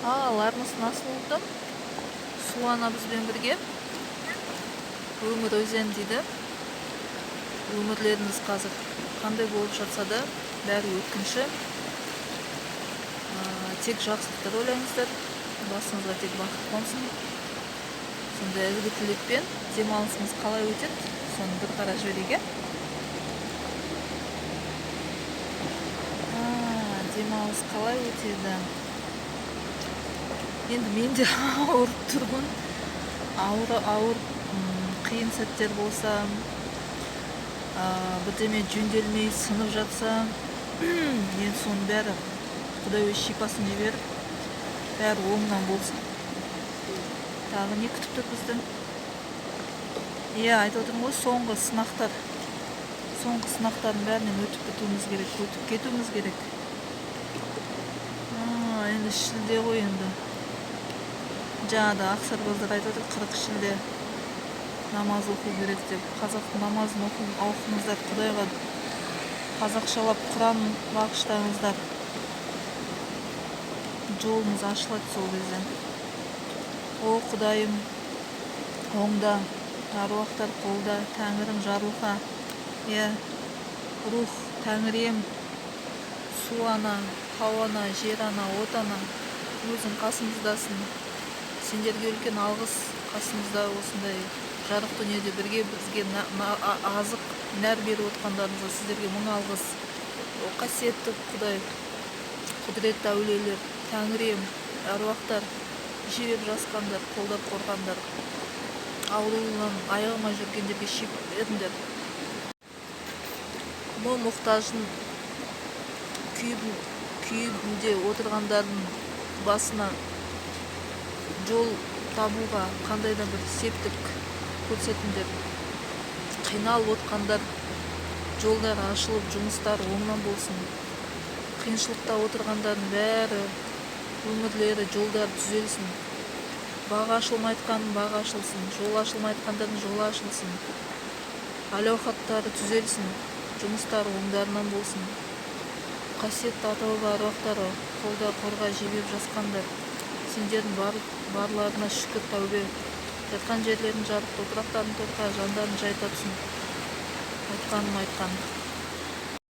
Ал, армысың, Асыл. Су ана бізбен бірге. Өмір өзен дейді. Өмірлеріңіз қазір қандай болып жатса да, бәрі өткінші. Тек жақсылықтар ойлаңыздар, басыңызға тек бақыт қонсын. Сондай ізгі тілекпен демалысыңыз қалай өтеді, соны бір қарап жіберейік, иә? Демалыс қалай өтеді? Енді мен де ауырып тұрмын. Ауыр, қиын сәттер болса, бірдеме жөнделмей сынып жатса, енді соның бәрі Құдай өз шипасын жіберіп, бәрі оңынан болсын. Тағы не күтіп тұр бізді? Иә, айтып отырмын ғой, соңғы сынақтар. Соңғы сынақтардың бәрінен өтіп кетуіміз керек, өтіп кетуіміз керек. Енді шілде ғой енді. Жаңада ақсарбаздар айтып отыр, 40 шілде намаз оқу керек деп. Қазақтың намазын оқыңыздар, Құдайға қазақшалап Құран бағыштаңыздар. Жолыңыз ашылады сол кезде. О, Құдайым, оңда, аруақтар қолда, Тәңірім жарылқа. Иә, рух, Тәңірем, су ана, тау ана, жер ана, от ана, өзің қасымыздасың. Сендерге үлкен алғыс, қасымызда осындай жарық дүниеде бірге бізге азық, нәр беріп отқандарыңызға сіздерге мың алғыс. О, қасиетті Құдай, құдіретті әулиелер, Тәңірем, аруақтар, жебеп жасқандар, қолдап қорғандар, ауруынан айығымай жүргендерге шип беріңдер. Мұң мұқтажын күйігінде отырғандардың басына жол табуға қандай да бір септік көрсетіңдер. Қиналып отқандар жолдары ашылып, жұмыстары оңнан болсын. Қиыншылықта отырғандардың бәрі өмірлері, жолдары түзелсін. Бағы ашылмай жатқанның бағы ашылсын, жолы ашылмай жатқандардың жолы ашылсын. Әл-ауқаттары түзелсін, жұмыстары оңдарынан болсын. Қасиетті ата-баба аруақтары қолда қорға жебеп жасқандар, сендердің барларына шүкір тәубе. Жатқан жерлерін жарық, топырақтарын торқа, жандарын жай тапсын. Айтқаным айтқан.